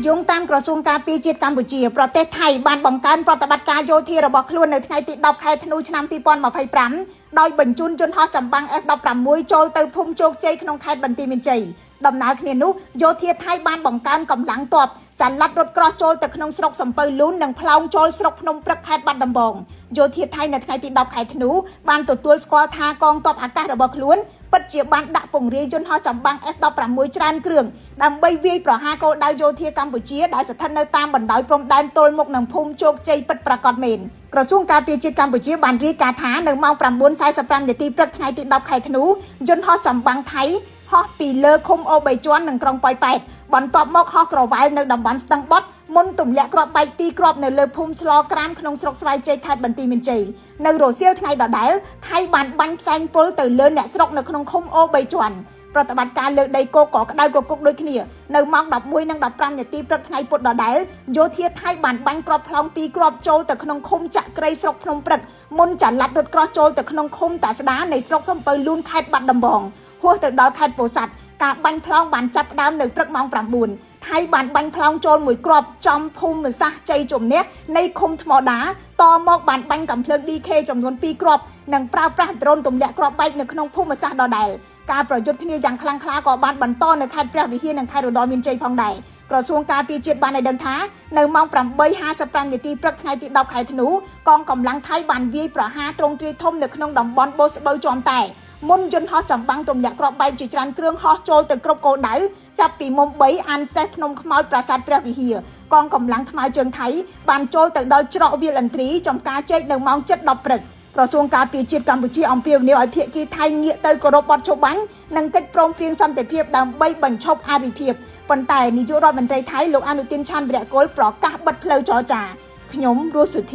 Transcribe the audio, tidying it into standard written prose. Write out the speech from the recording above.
យោងតាមក្រសួងការពារជាតិកម្ពុជាប្រទេសថៃបានបង្កើនប្រតិបត្តិការយោធារបស់ខ្លួននៅថ្ងៃទី10ខែធ្នូឆ្នាំ2025ដោយបញ្ជូនយន្តហោះចម្បាំង F-16 ចូលទៅភូមិជោគជ័យក្នុងខេត្តបន្ទាយមានជ័យដំណើរគ្នានោះយោធាថៃបានបង្កើនកម្លាំងទ័ពចល័តរថក្រោះចូលទៅក្នុងស្រុកសំពៅលូននិងផ្លោងចូលស្រុកភ្នំព្រឹកខេត្តបាត់ដំបងយោធាថៃនៅថ្ងៃទី10ខែធ្នូបានទទួលស្គាល់ថាកងទ័ពអាកាសរបស់ខ្លួនពិតជាបានដាក់ពង្រាយយន្តហោះចម្បាំង F-16 ច្រើនគ្រឿងដើម្បីវាយប្រហារគោលដៅយោធាកម្ពុជាដែលស្ថិតនៅតាមបណ្ដោយព្រំដែនទល់មុខនឹងភូមិជោគជ័យពិតប្រាកដមែនក្រសួងការពារជាតិកម្ពុជាបានរាយការណ៍ថានៅម៉ោង9:45នាទីព្រឹកថ្ងៃទី10ខែធ្នូយន្តហោះចម្បាំងថៃហោះពីលើឃុំអូបីជាន់និងក្រុងប៉ោយប៉ែតបន្ទាប់មកហោះក្រវ៉ែលនៅតំបន់ស្ទឹងបុតមុនទម្លាក់គ្រាប់បែកពីរគ្រាប់នៅលើភូមិស្លក្រាមក្នុងស្រុកស្វាយជ័យខេត្តបន្ទាយមានជ័យនៅរសៀលថ្ងៃដដែលថៃបានបាញ់ផ្សែងពុលទៅលើអ្នកស្រុកនៅក្នុងឃុំអូបីជាន់ប្រតិបត្តិការលើកដីគោកក៏ក្តៅគគុកដូចគ្នានៅម៉ោង11:15នាទីព្រឹកថ្ងៃពុធដដែលយោធាថៃបានបាញ់គ្រាប់ផ្លោងពីរគ្រាប់ចូលទៅក្នុងឃុំចាក់ក្រីស្រុកភ្នំព្រឹកមុនចល័តរថក្រោះចូលទៅក្នុងឃុំតាស្ដានៃស្រុកសំពៅលូនខេត្តបាត់ដំបងហួសទៅដល់ខេត្តពោធិ៍សាត់ការបាញ់ផ្លោងបានចាប់ផ្ដើមនៅព្រឹកម៉ោង9ថៃបានបាញ់ផ្លោងចូលមួយគ្រាប់ចំភូមិសាស្ត្រជ័យជំនះនៃឃុំថ្មដាតមកបានបាញ់កាំភ្លើង DK ចំនួន2គ្រាប់និងប្រើប្រាស់ដ្រូនទម្លាក់គ្រាប់បែកនៅក្នុងភូមិសាស្ត្រដដែលការប្រយុទ្ធគ្នាយ៉ាងខ្លាំងក្លាក៏បានបន្តនៅខេត្តព្រះវិហារនិងខេត្តឧត្តរមានជ័យផងដែរក្រសួងការពារជាតិបានឲ្យដឹងថានៅម៉ោង8:55នាទីព្រឹកថ្ងៃទី10ខែធ្នូកងកម្លាំងថៃបានវាយប្រហារទ្រង់ទ្រាយធំនៅក្នុងតំបន់បូស្បូវជាំតែមុនយន្តហោះចម្បាំងទម្លាក់គ្រាប់បែកជាច្រើនគ្រឿងហោះចូលទៅគ្រប់គោលដៅចាប់ពីមុំ3អានសេះភ្នំខ្មោចប្រាសាទព្រះវិហារកងកម្លាំងថ្មើរជើងថៃបានចូលទៅដល់ច្រកវាលឥន្ទ្រីចំការជែកនៅម៉ោង7:10ព្រឹកក្រសួងការពារជាតិកម្ពុជាអំពាវនាវឲ្យភាគីថៃងាកទៅគោរពបទច្បាប់និងកិច្ចព្រមព្រៀងសន្តិភាពដើម្បីបញ្ឈប់អរិភាពប៉ុន្តែនាយករដ្ឋមន្ត្រីថៃលោកអនុទិនឆានវិរៈគុលប្រកាសបិទផ្លូវចរចាខ្ញុំរស់សុធា។